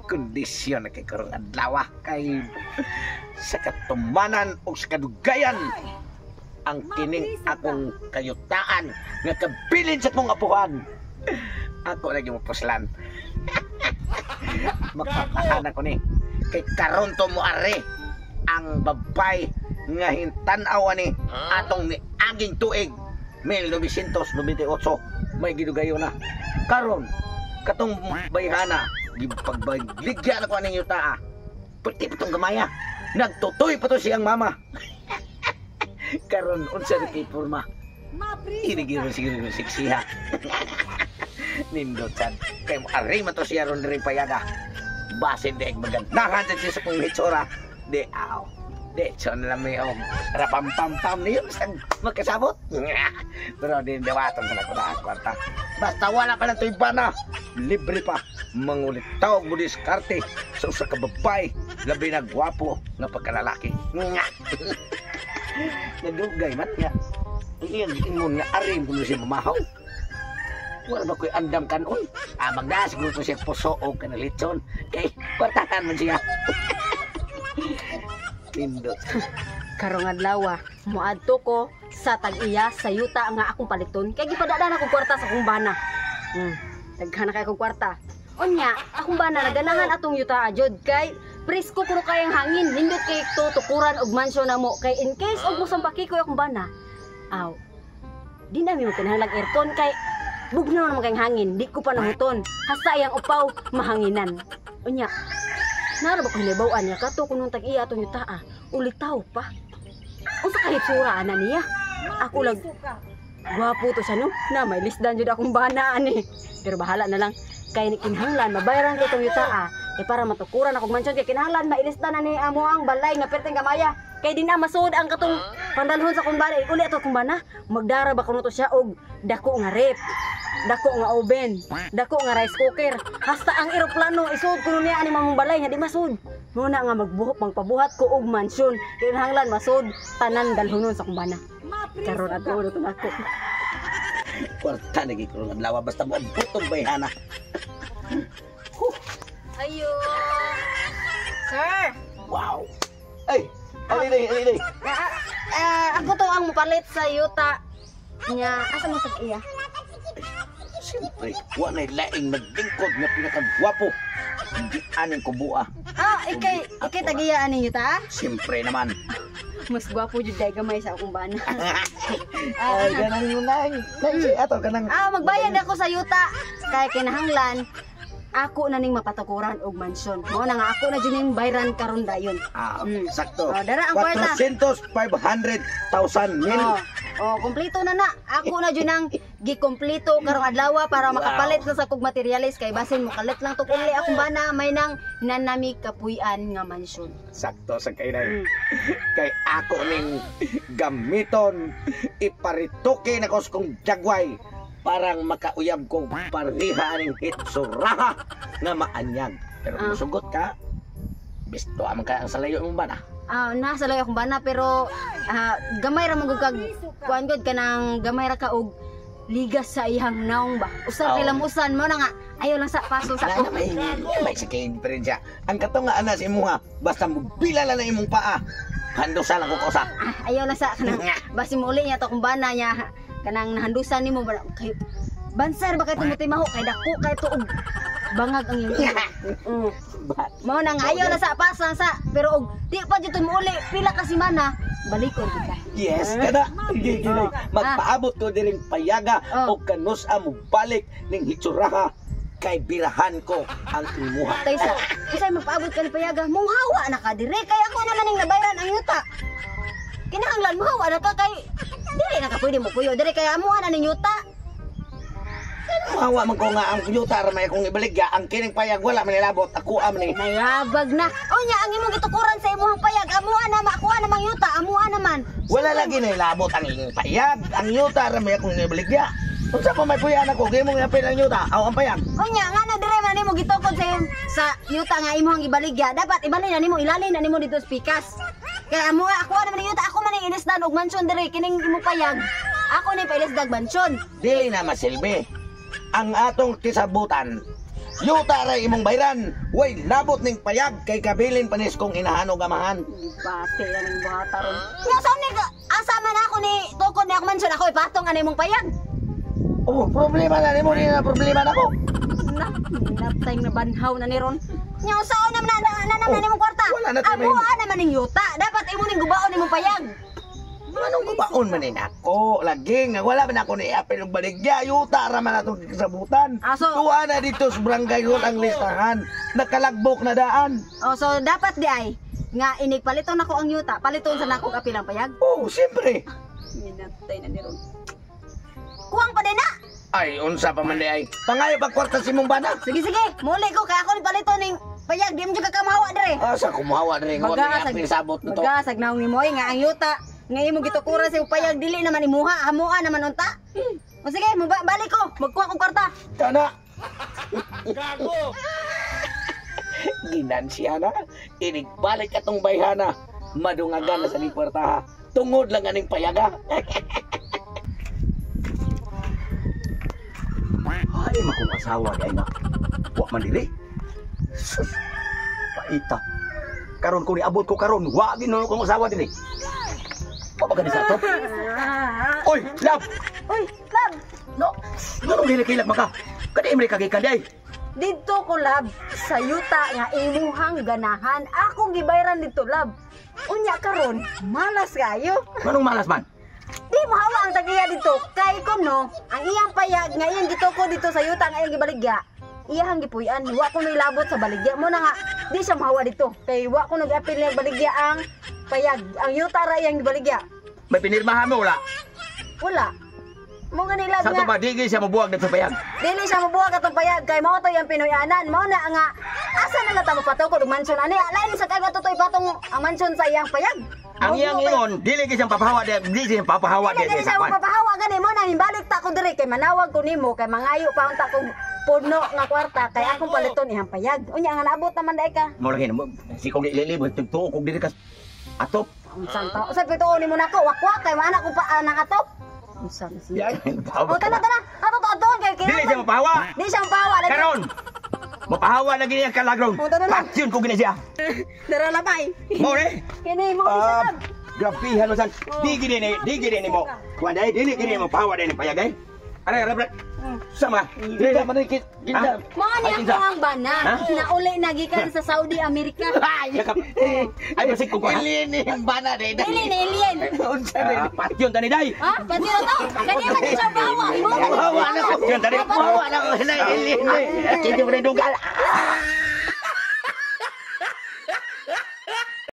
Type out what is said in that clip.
Kondisyon na kay karong adlaw kay sa katumanan o sa kadugayan ang kining akong kayutaan nga kabilin sa akong apuhan. Ako lagi mo puslan. Makakahan ako ni. Kay karon to mo are ang babay nga hintan-aw ni atong ni aging tuig 1998 may gidugayo na. Karon katong bayhana gipagbaligya na ko aning yutaa. Puti pa tong gamaya. Nagtutoy pa to siyang mama. Karon unsa ra kay porma? Ini giro siguro siksiha. Nindot sad. Kay ari man to siya ron diri payaga. Basin di maganahan sa siya sa kong hitsura. Di aw. Di so na lang may og rapampampam niyo basta magkasabot. Pero di dawaton sa nako na kwarta. Basta wala pa ng tuiba na. Libre pa. Mangulit tawag mo diskarte sa usa ka babae labi na gwapo nga pagkalalaki. Nagugay man nga. Ang iyang ingon nga ari mo siya mamahaw. Wala ba ko'y andam kanon? Ah, magda siguro to siya puso o kanalitson. Kay kwartahan man siya. Nindot. Karong adlaw, moadto ko sa tag-iya sa yuta nga akong paliton kay gipadala akong kwarta sa akong bana. Daghan na kay akong kwarta. Unya, akong bana naganahan atong yuta jud kay presko kuno kayang hangin, nindot kay tutukuran og mansyon namo kay in case og mosampaki ko akong bana. Aw. Di na mi mo kinahanglan aircon kay bugnaw naman kayong hangin, di ko pa nahuton. Hasta iyang upaw mahanginan. Unya, nara ba ko hinibaw-an niya kato kunong tag-iya atong yuta ah. Ulitaw pa. Unsa ka hitsura ana niya? Ako lang gwapo to siya no. Na may lisdan jud akong bana ani. Pero bahala na lang kay kinahanglan mabayaran ko itong yuta ah. Kay para matukuran akong mansyon kay kinahanglan mailisdan na ni amo ang balay nga perteng gamaya. Kay di na masud ang katong pandalhon sa akong bana. Uli ato akong bana. Magdara ba kuno to siya og dako nga rep, dako nga oven, dako nga rice cooker. Hasta ang eroplano isud kuno niya ani mamong balay nga di masud. Muna nga magbuhok magpabuhat ko og mansyon. Kinahanglan masud tanan dalhonon sa akong bana. Karon ato na to nako. Kwarta lagi karong adlaw basta mo butong bayhana. Ayo. Sir. Wow. Ay, alilay, alilay. Ako to ang mupalit sa yuta nya. Asa mo tag iya? Siyempre, wa na laing naglingkod nga pinakagwapo. Hindi aning kubua. Ah, ikay tag-iya aning yuta? Siyempre naman. Mas gwapo jud dai gamay sa akong bana. Ay, ganang nang, nang si ato kanang. Ah, magbayad ako sa yuta kay kinahanglan ako na ning mapatukuran og mansyon. Mao na nga ako na jud ning bayran karon dayon. Ah, sakto. Oh, dara ang kwarta. 400, 500,000 mil. Oh, kompleto na na. Ako na jud nang gikompleto karong adlaw para makapalit na sa kog materialis kay basin mokalit lang to uli akong bana may nang nanami kapuy-an nga mansyon. Sakto sa kay nay. Kay ako ning gamiton iparituke na ko sa kong jagway parang makauyab ko pariha aning hitsuraha nga maanyag. Pero musugot ka, bisto man ka ang salayo imong bana. Ah, nasa layo akong bana pero gamay ra man gud kag kuan gud kanang gamay ra ka og ligas sa iyang naong ba. Usa kay lamusan mo na nga ayaw lang sa paso sa Wala na may sige diferensya. Ang kato nga ana sa imuha, basta mobila lang na imong paa. Handusan lang ko kausa. Ah, ayaw lang sa kanang basi muli niya to akong bana niya kanang nahandusan nimo ba kay bansar ba kay tumuti maho kay dako kay tuog bangag ang iyong ulo. Mao na nga ayaw na sa paso lang sa pero og di pa jud muuli pila ka semana balikon gid ka. Yes, kada. Gigi. Magpaabot ko diring payaga o kanus mo balik ning hitsuraha kay birahan ko ang imuha. Tay sa usay magpaabot ka ni payaga, munghawa na ka dire kay ako naman ning nabayran ang yuta. Kinahanglan mohawa na ka kay dili na ka pwede mo puyo dire kay amuha na ning yuta. Mahawa man ko nga ang yuta ra may akong ibaligya ang kining payag wala man nilabot ako am ni. Nayabag na. Unya ang imong gitukuran sa imong payag amuha na makuha namang yuta amuha naman. Wala lagi nilabot ang imong payag ang yuta ra may akong ibaligya. Unsa pa may puyan ako gimong yapil ang yuta aw ang payag. Unya nga na dire man nimo gitukod sa yuta nga imong ibaligya dapat ibalhin na nimo ilalin na nimo dito sa pikas. Kay amuha ako naman ang yuta ako man ning ilisdan og mansyon dire kining imong payag. Ako ni pailisdag mansyon. Dili na masilbi. Ang atong kisabutan Yuta ra imong bayran. Way labot ning payag kay kabilin panis kong inahan og amahan. Bate yan ang buhata ron. Nga sa ni asa man ako ni tukod ni ako mansyon ako ipatong ani imong payag. Oh, problema na nimo ni na problema nako. Na, natay na banhaw na ni ron. Nya usaon naman na na na Oh, na imong kwarta. wala na tayo Amo naman ning yuta. Dapat imo ning gubaon imong payag. Manong gubaon man ni nako, lagi nga wala man ako ni apel og baligya, yuta ra man atong kasabutan. Ah, Tuwa na dito sa barangay hall ang listahan. Nakalagbok na daan. Oh, so dapat di ay nga inig paliton ako ang yuta, paliton sa nako kapilang payag. Oh, siyempre. Minatay na ni ron. Kuwang pa din na. Ay, unsa pa man di ay. Pangayo pag kwarta si mong bana. Sige sige, muli ko kay ako ni paliton ning payag, di mo jud ka kamawa dire. Asa kumuhawa diri nga wala ni apel sabot na to. Bagasag naong nimo eh, nga ang yuta nga imong gitukuran sa imong payag dili naman imuha, hamuha naman unta. O sige, balik ko, magkuha kog kwarta. Kana. Gago. Ginansiya na. Inigbalik atong bayhana. Madungagan na sa ning kwartaha. Tungod lang aning payaga. Ay, makong asawa di ay na. Wa man diri. Sus. Paita. Karon ko niabot ko karon, wa ginuno kong asawa diri. Wa ba gani sa ato? Oy, love. Uy, love. No. Nganong dili kilak maka? Kadi imre kagikan di ay. Didto ko love sa yuta nga imuhang ganahan. Ako gibayran didto love. Unya karon, malas kayo. Nganong malas man? Di mo hawa ang tagiya dito. Kay kuno, ang iyang payag nga iyang gituko dito sa yuta nga iyang gibaligya. Iyahang gipuy-an, wa ko labot sa baligya mo na nga. Di siya mahawa dito. Kay wa ko nag-apil nga baligya ang payag. Ang yuta ra iyang gibaligya. May pinirmahan mo wala? Wala. Mo gani love Sa nga. to ba digi siya mobuwag dito sa payag? Dili siya mabuwag atong payag kay mao to iyang Pinoyanan. Mao na nga asa na lang ta mopatukod og mansyon ani. Lain sa kay ato ipatong ang mansyon sa iyang payag. Ang iyang ingon, dili gyud siyang papahawa di, dili siyang papahawa Dili di dili sa siya kwan. mapapahawa gani mo na himbalik ta ko diri kay manawag ko nimo kay mangayo pa unta kog puno nga kwarta kay akong paliton iyang payag. Unya nga naabot naman dai ka. Mo lagi mo si kong dili tugtuo kog diri ka atop. Unsan ta? Usay pituon nimo nako wakwak kay maana ko pa anang atop. Unsan siya? O tana tana. Ato to ato kay Dili siya mapahawa. Di siya mapahawa lagi. Karon. Mapahawa lagi niya kalagron. Oh, tara na. Patyon ko gini siya. Dara labay. Mo re. Kini mo siya Ah, lab. grabihan mo san. Di gini ni, di gini ni mo. Kuan dai dili gini mo pahawa dai ni payag ay. Aray aray. Sama. Dili Kita man ni kita. Mao ni Ay, ako kinsa? ang bana. Ha? Nauli na gikan sa Saudi Amerika. Ay, Ay basig ko kuan. Alien yung bana dai. Dili ni alien. Unsa dai? Patyon tani dai. Ha? Pati na to. Kani man siya bawa. Mo Mahawa na ko. Patyon tani. Mahawa na ko na alien. Kini ko na dugal.